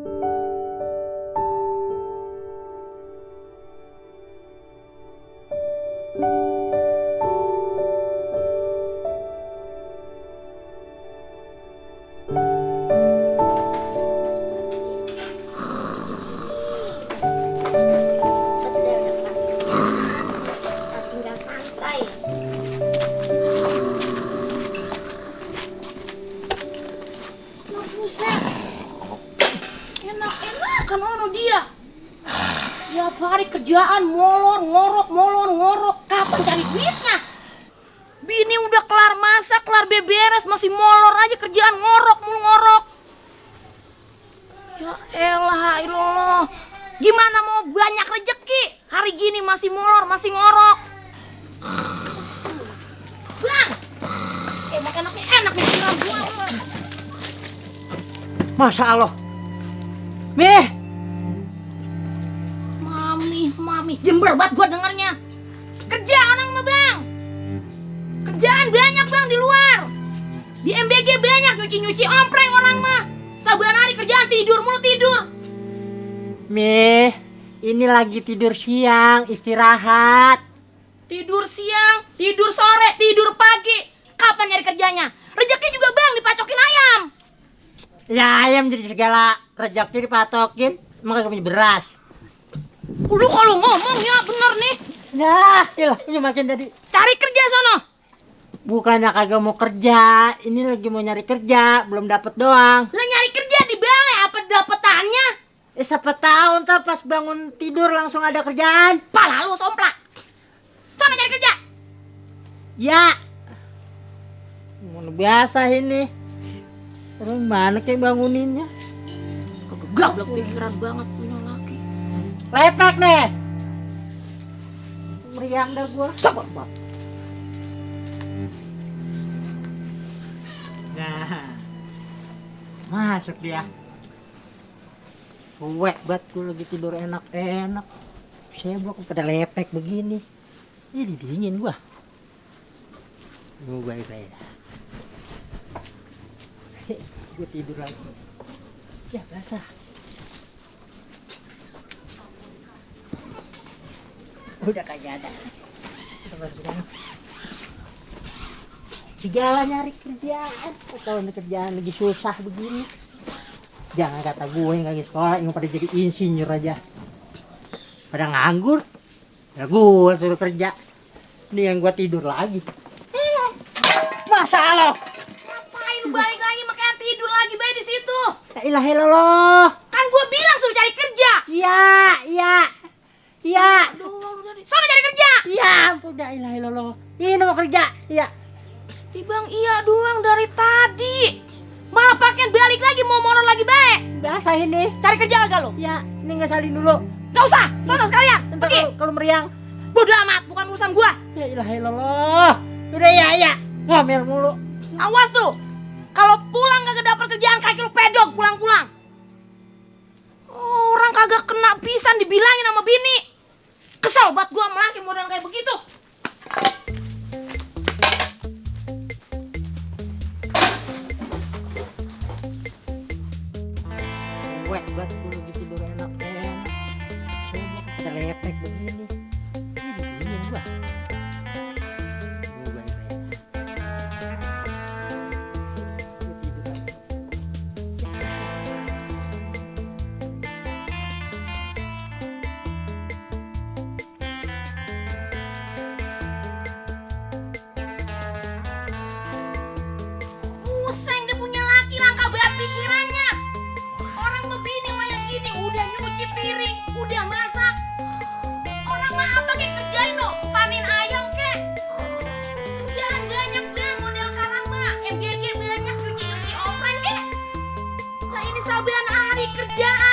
Tinggal santai. Nah, buset. Enak-enak kan ono dia. Tiap hari kerjaan molor ngorok. Kapan cari duitnya? Bini udah kelar masak, kelar beberes, masih molor aja kerjaan ngorok. Ya elah, ilallah. Gimana mau banyak rezeki? Hari gini masih molor, masih ngorok. Bang! Enak-enaknya enak nih tinggal gua. Masya Allah. Mih, Mami, jember banget gua dengernya. Kerja orang mah bang. Kerjaan banyak bang di luar. Di MBG banyak nyuci ompreng orang mah. Saban hari kerjaan tidur mulu tidur. Mih, ini lagi tidur siang, istirahat. Tidur siang, tidur sore, tidur pagi. Kapan nyari kerjanya? Rezeki juga bang dipacokin ayam. Ya ayam jadi segala rezeki dipatokin, emang kagak punya beras. Lu kalau ngomong ya bener nih. Nah, ilah, ini makin tadi. Cari kerja sono. Bukannya kagak mau kerja, ini lagi mau nyari kerja, belum dapet doang. Lah nyari kerja di balai apa dapetannya? Siapa tahu ntar pas bangun tidur langsung ada kerjaan. Pala lu somplak. Sono cari kerja. Ya. Mana biasa ini. Terus mana kayak banguninnya? Gablek pikiran banget punya laki. Lepek nih. Meriang dah gua. Sabar banget. Nah. Masuk dia. Wek banget gua lagi tidur enak-enak. Sibuk pada lepek begini. Ini dingin gua. Gua baik-baik. Gue tidur lagi. Ya basah. Udah kagak ada. Segala nyari kerjaan. Kalau kerjaan lagi susah begini. Jangan kata gue yang lagi sekolah yang pada jadi insinyur aja. Pada nganggur. Ya gue suruh kerja. Ini yang gue tidur lagi. Masa lo? Ngapain lu balik lagi makanya tidur lagi bayi di situ? La ilaha illallah. Kan gua bilang suruh cari kerja. Iya. Aduh, lu dari sono cari kerja. Iya, ampun la ilaha illallah. Ini mau kerja. Iya. Tibang iya doang dari tadi. Malah pakaian balik lagi mau motor lagi baik. Biasa ini. Cari kerja kagak lu? Ya, ini nggak salin dulu. Gak usah, sono sekalian. Ntar Pergi. kalau meriang. Bodoh amat, bukan urusan gua. La ilaha illallah. Udah ya. Ngomel mulu. Awas tuh. Kalau pulang kagak dapet kerjaan kaki lu pedok pulang-pulang. Orang kagak kena pisan dibilangin sama bini. Kesel banget gua sama laki model kayak begitu. Wek banget gue lagi tidur enak. Sibuk pada lepek begini. Ini dingin gua. Gua baik-baik. Gua tidur lagi. Pusing dia punya laki langka banget pikirannya. Orang mah bini mah yang gini udah nyuci piring, udah masak. Orang mah apa kayak kerjain lo, panin ayam kek. Kerjaan banyak bang model sekarang mah, MBG banyak nyuci ompreng kek. Lah ini saban hari kerjaan.